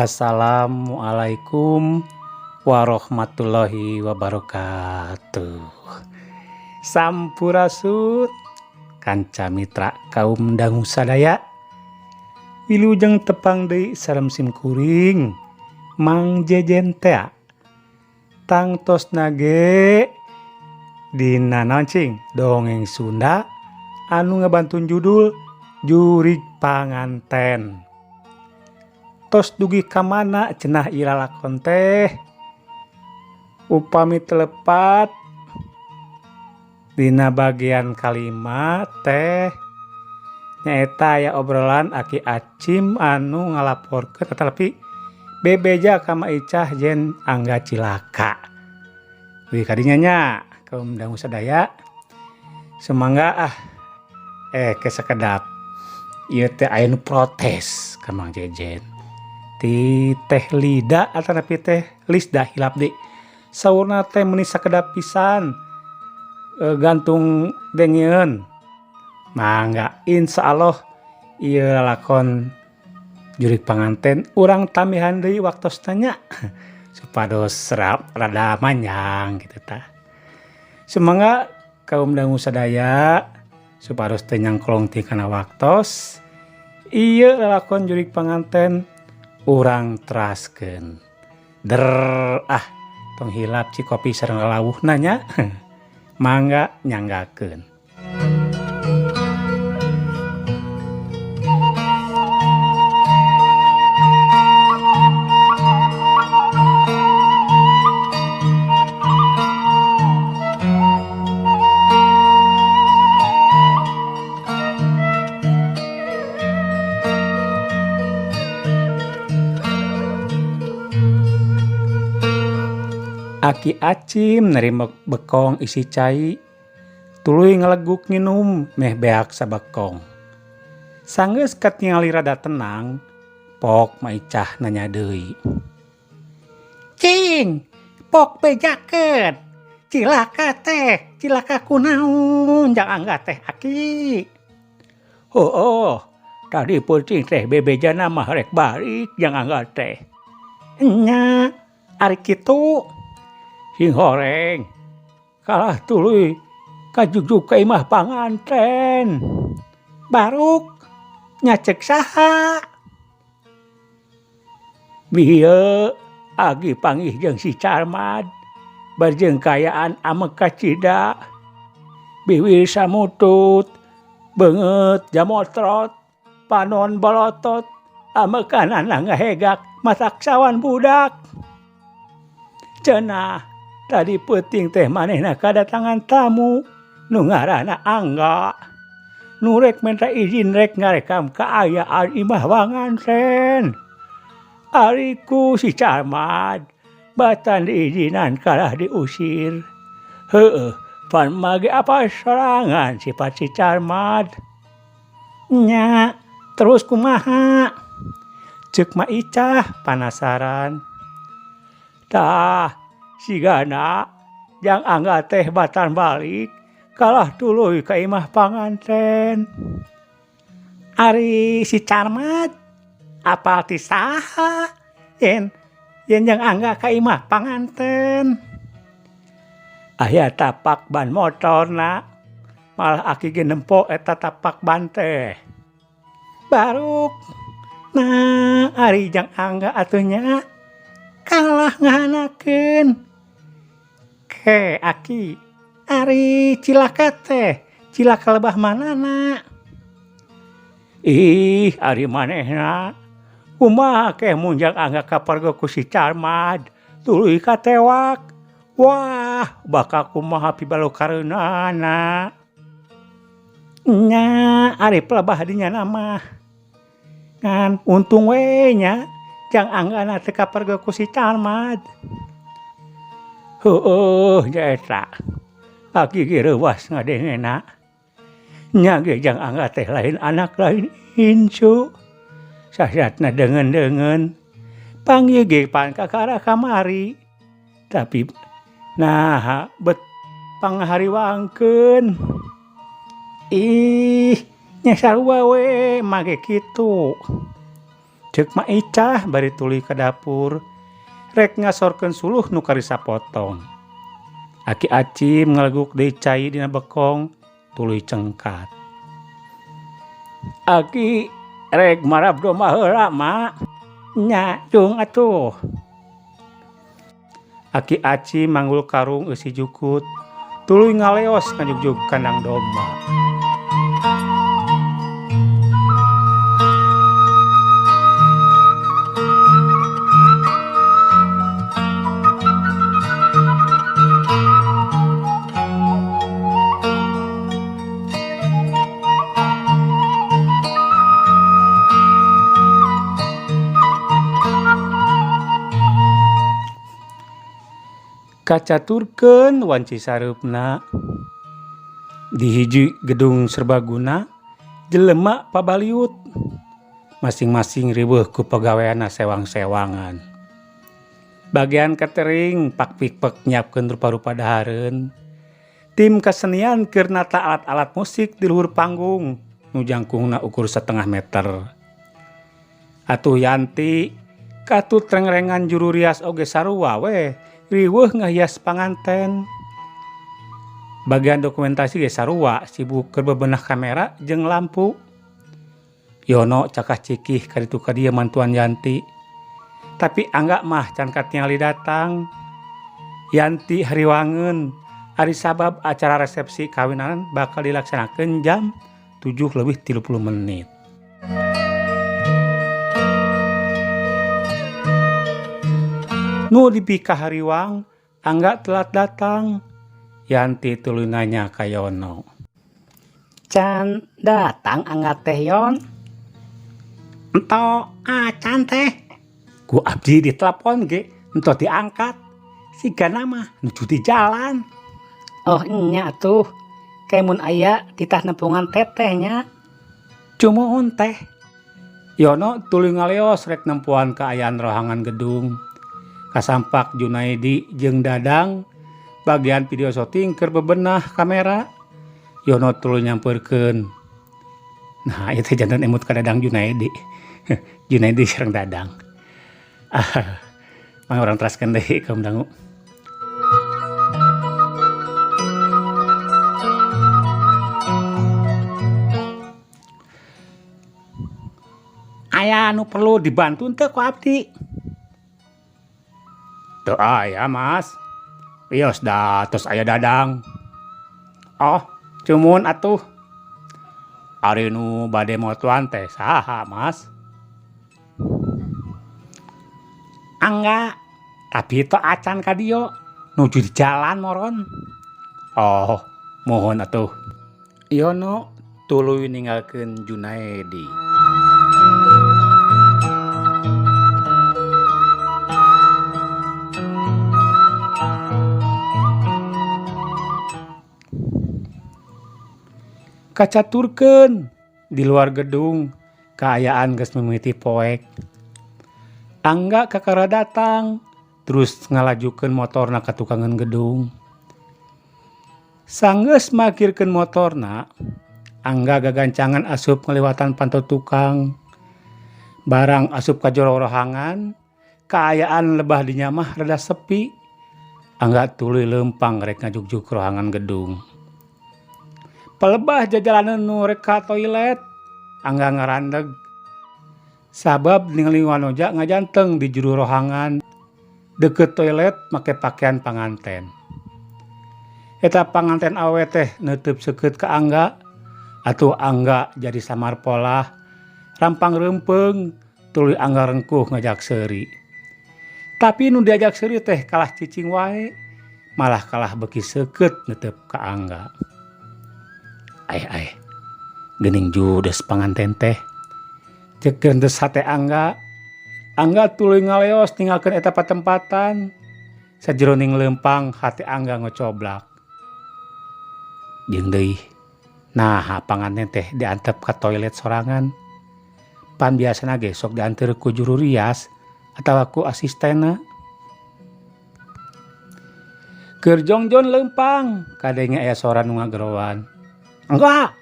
Assalamualaikum warahmatullahi wabarakatuh. Sampurasun kanca mitra kaum dangu sadaya. Wilujeng tepang deui sareng sim kuring Mang Jejen tea. Tangtosna ge dina naon cing dongeng Sunda anu ngabantun judul Jurig Panganten. Tos dugi ka mana cenah ieu lalakon teh? Upami teu lepat dina bagian kalima teh nyaeta aya obrolan Aki Acim anu ngalaporkeun tetapi bebeja ka Ma Icah yen Angga cilaka. Wih kadinya nya kaum dangu sadaya sumangga ah ke sakedap ieu teh aya nu protes ka Mang Jejen. Ti Teh Lida atanapi Teh Lisda hilap deui. Saurna teh meuni sakedap pisan gantung dengeun. Mangga insyaallah ieu lalakon Jurig Panganten urang tambihan deui waktosna nya supados serap rada manjang kitu tah. Sumangga kaum dangu sadaya supados teu nyangkolong ti kana waktos ieu lalakon Jurig Panganten urang teraskeun. Der ah tong hilap ci kopi sareng lalawuhna nya. Mangga nyanggakeun. Aki Acim nerima bekong isi cai, tuluy ngaleguk nginum meh beak sabekong. Sanggeus katingali rada tenang, Pok Ma Icah nanya deui. Cing, Pok bejakeun, cilaka teh, cilaka kunaon jang Angga teh Aki. Heueuh, tadi peuting teh bebejana mah rek balik jang Angga teh. Enya, ari kitu. Sing horeng, kalah tuluy kajugjug ka imah panganten. Baruk nyacek saha? Bieu agi panggih jeung si Carmad barjeung kaayaan amek kacida. Biwir samutut, beungeut jamotrot, panon bolotot, amekanana ngahegak matak sawan budak. Cenah tadi peuting teh manehna kadatangan tamu nu ngaranna Angga. Nu rek minta izin rek ngarekam kaayaan imah panganten. Ari ku si Carmad batan diizinan kalah diusir. Heueuh, pan mage apa sorangan sifat si Carmad. Nya, terus kumaha? Ceuk Ma Icah panasaran. Tah, sigana jang Angga teh batan balik kalah tuluy ka imah panganten. Ari si Carmad apal ti saha yen yen jang Angga ka imah panganten. Aya tapak ban motorna malah aki ge nempo eta tapak ban teh. Baruk nah ari jang Angga atuh nya kalah ngahanakeun. Ke aki ari cilaka teh cilaka lebah manana. Ih ari manehna kumaha keh mun jang Angga kapargo ku si Carmad tuluy katewak. Wah bakal kumaha pibalukareunana. Nya ari pelebah dinya mah ngan untung we nya jang Anggana teu kapargo ku si Carmad. Heueuh nya eta. Aki ge reuwas ngadengena. Nya ge jang Angga teh lain anak lain incu. Sasatna deungeun-deungeun. Panggih ge pan kakara kamari. Tapi naha bet pangahariwangkeun. Ih, nya sarua we mage kitu. Ceuk Mak Icah bari tuluy ka dapur rek ngasorkeun suluh nu karisa potong. Aki Acim ngaleguk deui cai dina bekong tuluy cengkat. Aki rek marab domba heula Mak. Nya cung atuh. Aki Acim manggul karung eusi jukut tuluy ngaleos ngajugjug kandang domba. Kacaturkeun wanci sareupna di hiji gedung serbaguna jelema pabaliut masing-masing riweuh ku pagaweanna sewang-sewangan. Bagian catering pak-pik-pek nyiapkeun rupa-rupa dahareun. Tim kesenian keur nata alat-alat musik di luhur panggung nu jangkungna ukur setengah meter. Atuh Yanti katut rengrengan juru rias oge sarua we riweuh ngahias panganten. Bagian dokumentasi ge sarua sibuk keur bebenah kamera jeung lampu. Yono cakah cikih ka ditu ka dieu mantuan Yanti. Tapi Angga mah can katingali datang. Yanti hariwangeun ari sabab acara resepsi kawinan bakal dilaksanakeun jam 7:30. Nu dipika hariwang, Angga telat datang. Yanti tuluy nanya ka Yono. Can datang Angga teh Yon? Ento acan teh. Ku abdi ditelepon ge, ento diangkat. Sigana mah nuju di jalan. Oh nya atuh, kemun aya titah nempungan teteh nya. Cumuhun teh. Yono tuluy ngaleos rek nempuan kaayaan rohangan gedung. Kasampak Junaidi jeung Dadang bagian video syuting keur bebenah kamera. Yono tuluy nyampeurkeun. Nah, ieu teh janten emut ka Dadang Junaidi. Junaidi sareng Dadang. Mangga urang teraskeun deui kaum dangu. Aya anu perlu dibantu teu ku abdi? Teu aya, Mas. Wios da tos aya Dadang. Oh, cumun atuh. Ari nu bade motoan teh saha, Mas? Angga, tapi teu acan ka dieu, nuju di jalan moron. Oh, mohon atuh. Yono tuluy ninggalkeun Junaedi. Kacaturkeun di luar gedung kaayaan geus mimiti poek. Angga kakara datang terus ngalajukeun motorna ka tukangan gedung. Sanggeus makirkeun motorna, Angga gagancangan asup ngaliwatan panto tukang. Barang asup ka jero rohangan, kaayaan lebah dinya mah rada sepi. Angga tuluy leumpang rek ngajugjug rohangan gedung. Pelebah jajalanan nu rek ka toilet, Angga ngarandeg. Sabab ningali wanoja ngajanteng di juru rohangan deket toilet make pakaian panganten. Eta panganten awewe teh neuteub seukeut ka Angga, atuh Angga jadi samar polah, rampang reumpeung, tuluy Angga rengkuh ngajak seuri. Tapi nu diajak seuri teh kalah cicing wae, malah kalah beuki seukeut neuteub ka Angga. Aeh aeh, geuning judes panganten teh. Ceuk gerentes hate Angga. Angga tuluy ngaleos ninggalkeun eta patempatan. Sajeroning leumpang hate Angga ngocoblak. Jeung deui, naha panganten teh diantep ka toilet sorangan. Pan biasana ge sok dianteur ku juru rias atawa ku asistenna. Keur jongjon leumpang, kadenge aya sora nu ngageroan. Angga!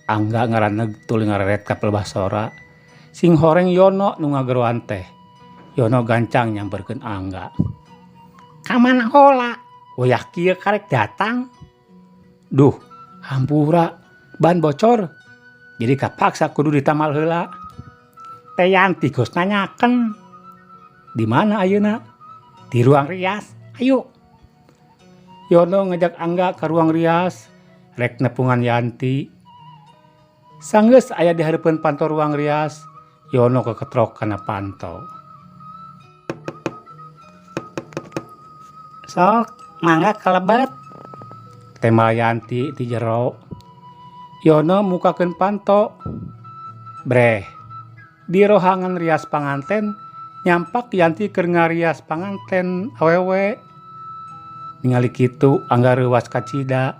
Angga ngaraneg tuluy ngareret ka pelebah sora. Singhoreng Yono nu ngageroan teh. Yono gancang nyamperkeun Angga. Ka mana heula? Wayah kieu karek datang. Duh, hampura ban bocor. Jadi kapaksa kudu ditamal heula. Teh Yanti geus nanyakeun. Di mana ayeuna? Di ruang rias. Ayo. Yono ngajak Angga ka ruang rias rek nepungan Yanti. Sanggeus aya di hareupeun panto ruang rias, Yono keketrok kana panto. Sok, mangga kalebet. Tema Yanti ti jero. Yono mukakeun panto. Breh. Di rohangan rias panganten, nyampak Yanti keur ngarias panganten awewe. Ningali kitu Angga reuwas kacida.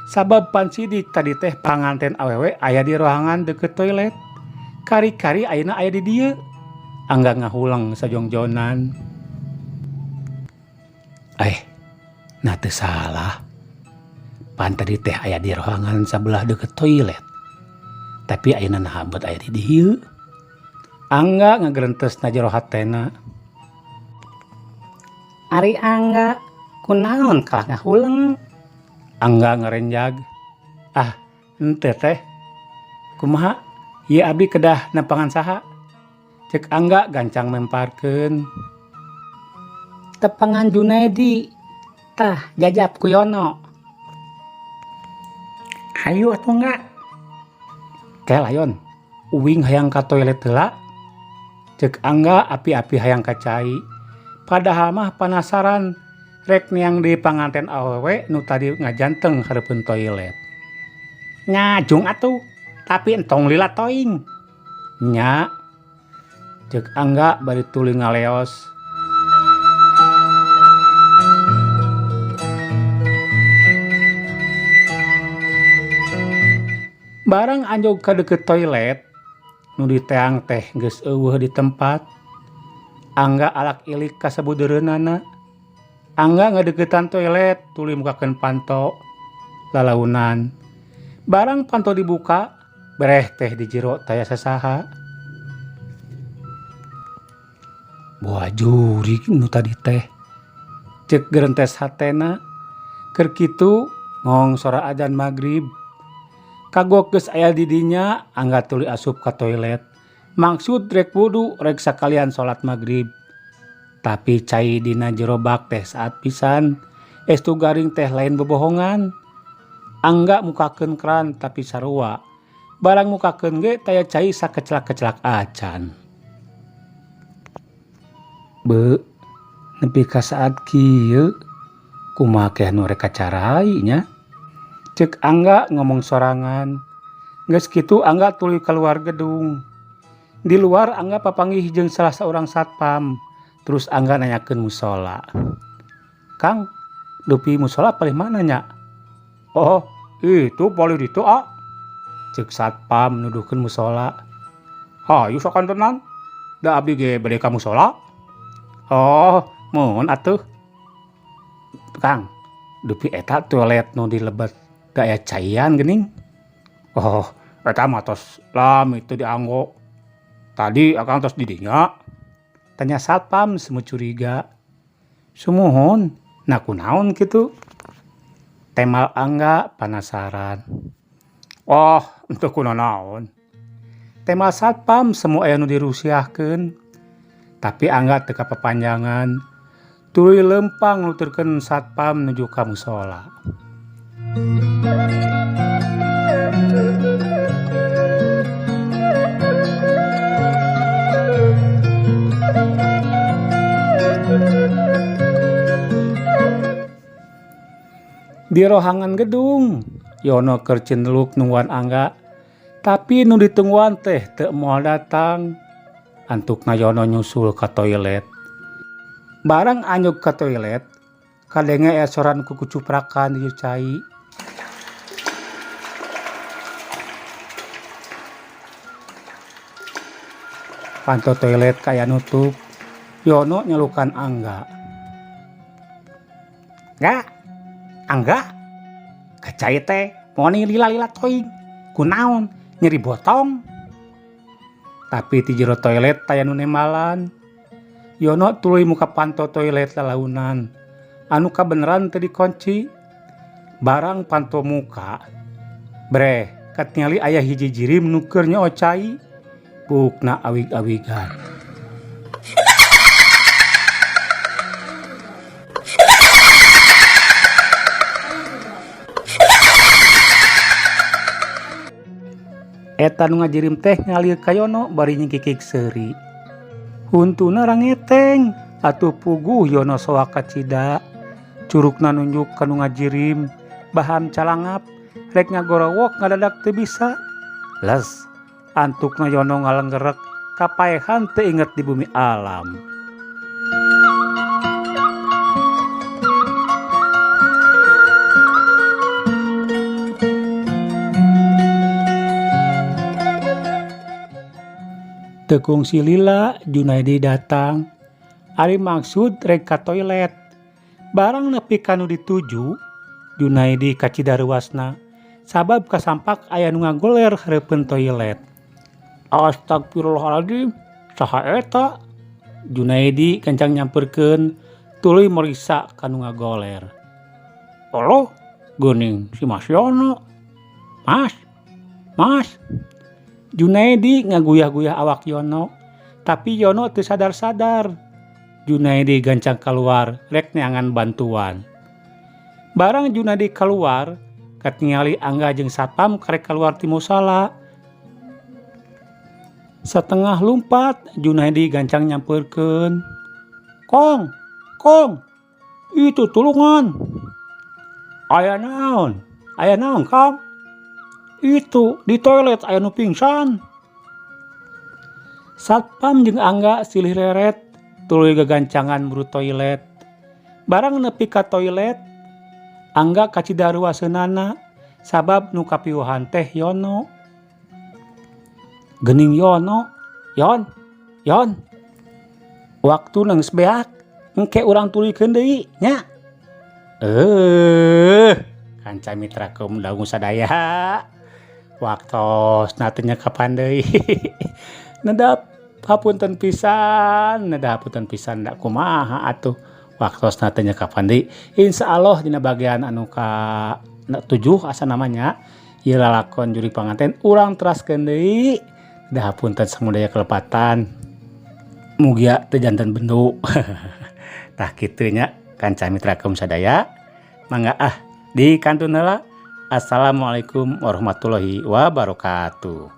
Sabab pan sidik tadi teh panganten awewe aya di rohangan deukeut toilet. Kari-kari ayeuna aya di dieu. Angga ngahuleng sajongjonan. Nah teu salah. Pan tadi teh aya di rohangan sabelah deukeut toilet. Tapi ayeuna naha bet aya di dieu. Angga ngagerentes na jero hatena. Ari Angga kunaon kalah ngahuleng? Angga ngarenjag. Ah, henteu teh. Kumaha? Ieu abdi kedah nepangan saha? Cek Angga gancang memparkeun. Tepangan Junaedi. Tah, jajab ku Yono. Hayu atuh Ngga. Ke layon, uing hayang ka toilet heula. Cek Angga api-api hayang ka cai. Padahal mah panasaran rek neang deui panganten awewe nu tadi ngajanteng hareupeun toilet. Ngajung atuh, tapi entong lila toing. Nya. Cek Angga bari tuluy ngaleos. Barang anjog ka deukeut toilet, nu diteang teh geus eueuh di tempat. Angga alak ilik ka sabudeureunana. Angga ngadeuketan toilet tuluy mukakeun panto lalaunan. Barang panto dibuka, bereh teh di jero taya sasaha. Boa jurig nu tadi teh. Cek gerentes hatena. Keur kitu ngong sora ajan magrib. Kagok geus aya di dinya, Angga tuluy asup ka toilet. Maksud rek wudu rek sakalian salat magrib. Tapi cai dina jero bak teh saat pisan. Estu garing teh lain bobohongan. Angga mukakeun keran tapi sarua. Barang mukakeun ge taya cai sakecelak-kecelak acan. Be, nepi ka saat kieu kumaha keh nu rek kacarai nya? Cek Angga ngomong sorangan. Geus kitu Angga tuluy keluar gedung. Di luar Angga papanggih jeung salah saurang satpam. Terus Angga nanyakeun musola. Kang, dupi musola palih mana nya? Oh, itu palih ditu, ah. Cek satpam nuduhkeun musola. Hayu sakantenan. Da abdi ge bade ka musola. Oh, mun atuh. Kang, dupi eta toilet nu di lebet da aya caian geuning. Oh, eta mah tos lami teu dianggo. Tadi akang tos di dinya. Tanya satpam semu curiga. Sumuhun, nah kunaon kitu? Temal Angga panasaran. Oh, henteu kunanaon. Temal satpam semu aya nu dirusiahkeun. Tapi Angga teu kapapanjangan. Tuluy leumpang nuturkeun satpam nuju ka musola. Di rohangan gedung, Yono keur cindeluk nungguan Angga. Tapi nu ditungguan teh teu moal datang. Antukna Yono nyusul ka toilet. Barang anjog ka toilet, kadenge aya soran kukucuprakan di cai. Panto toilet kaya nutup. Yono nyelukan Angga. Ngga, Angga, kacai teh moni lila-lila toing. Kunaon nyeri botong. Tapi ti jero toilet taya nu nembalan. Yono tuluy muka panto toilet lalaunan anu kabeneran teu dikunci. Barang panto muka, breh katingali aya hiji jirim nu keur nyoo cai, buukna awig-awigan. Eta nu ngajirim teh ngalir ka Yono bari nyingkikik seuri. Huntuna rangeteng, atuh puguh Yono soak kacida. Curukna nunjuk ka nu ngajirim, baham calangap, rek ngagorowok ngadadak teu bisa. Les, antukna Yono ngalenggerek, kapaehan teu inget di bumi alam. Teu kungsi lila Junaidi datang, ari maksud rek ka toilet. Barang nepi ka nu dituju, Junaidi kacida reuasna, sabab kasampak aya nu ngagoler hareupeun toilet. Astagfirullahaladzim, saha eta? Junaidi gancang nyamperkeun, tuluy meriksa ka nu ngagoler. Aloh, geuning si Mas Yono. Mas, Mas. Junaidi ngaguyah-guyah awak Yono, tapi Yono teu sadar-sadar. Junaidi gancang keluar rek neangan bantuan. Barang Junaidi keluar, katingali Angga jeung satpam karek keluar ti musala. Satengah lumpat Junaidi gancang nyamperkeun. Kong, Kong, itu tulungan. Aya naon? Aya naon, Kang? Itu di toilet aya nu pingsan. Satpam jeung Angga silih reret tuluy gagancangan muru toilet. Barang nepi ka toilet, Angga kacida ruaseunana sabab nu kapiuhan teh Yono. Geuning Yono, Yon, Yon. Waktu geus beak, engke urang tuluykeun deui nya. Kanca mitra kaum dangu sadaya. Waktosna teu nyekapan deui. Nedap hapunten pisan, nedap hapunten pisan da kumaha atuh waktosna teu nyekapan deui. Insyaallah dina bagian anu ka 7 asa namanya ieu lalakon jurig panganten urang teraskeun deui. Da hapunten samudaya kelepatan. Mugia teu janten bendu. Tah kitu nya kanca mitra kaum sadaya. Mangga ah di kantun heula. Assalamualaikum warahmatullahi wabarakatuh.